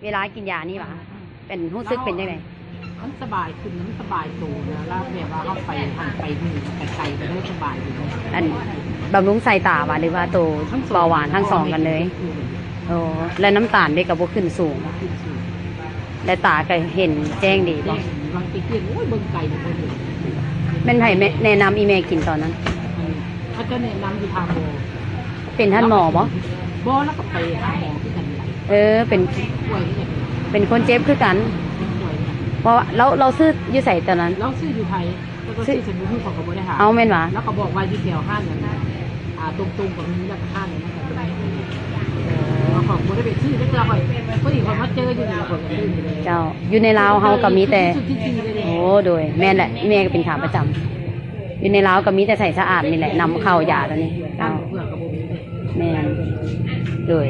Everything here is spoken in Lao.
ເວລາກິນຢານີ້ຫວາ? ເປັນ ຮູ້ສຶກເປັນຈັ່ງໃດ? ມັນສະບາຍຂຶ້ນ ມັນສະບາຍໂຕນະ ລະແບບວ່າເຮົາໄປຫັ້ນໄປນີ້ໄກໆ ກໍໄດ້ສະບາຍຢູ່. ອັນ ບຳລຸງສາຍຕາຫວາ ຫຼືວ່າໂຕເບົາຫວານ? ທັງສອງກັນເລີຍ. ໂອ້ ແລະນ້ຳຕານເດ ກໍບໍ່ຂຶ້ນສູງ ແລະຕາກໍເຫັນແຈ້ງດີບໍ່? ບາງທີ ໂອ້ຍ ເບິ່ງໄກບໍ່ເຫັນ. ແມ່ນໃຜແນະນຳອີ່ແມ່ກິນຕອນນັ້ນ? ອັນ ເຂົາເຈົ້າແນະນຳຢູ່ທ່າໝໍ. ເປັນທ່ານໝໍບໍ່? ບໍ່ ລາວກໍໄປຫາໝໍຄືກັນນີ້ແຫຼະ. ເອີ ເປັນ ເປັນຄົນເຈັບຄືກັນ. ເປັນປ່ວຍຄືກັນ. ເພາະວ່າລາວ ລາວຊື້ຢູ່ໃສຕອນນັ້ນ? ລາວຊື້ຢູ່ໄທ ແຕ່ວ່າຊື້ໃສບໍ່ຮູ້ ເຂົາກໍບໍ່ໄດ້ຖາມ. ເອົ້າ ແມ່ນຫວາ? ລາວກໍບອກວ່າຢູ່ແຖວຮ້ານນັ້ນ ອ່າ ຕົງໆ ກໍມີ ແລ້ວກໍຮ້ານນັ້ນກໍມີ. ເອີ ເຂົາບໍ່ໄດ້ໄປຊື້ ແຕ່ຂ້ອຍ ພໍດີຂ້ອຍມາເຈີຢູ່ນີ້ ຂ້ອຍກໍຊື້ຢູ່ແລ້ວ. ເຈົ້າ ຢູ່ໃນລາວເຮົາກໍມີແຕ່ ໂອ້ ໂດຍ ແມ່ນແຫຼະ ແມ່ກໍເປັນຂາປະຈຳ. ຢູ່ໃນລາວກໍມີແຕ່ໃສສະອາດນີ້ແຫຼະ ນຳເຂົ້າຢາຕົວນີ້. ເຈົ້າ ແມ່ນ ໂດຍ.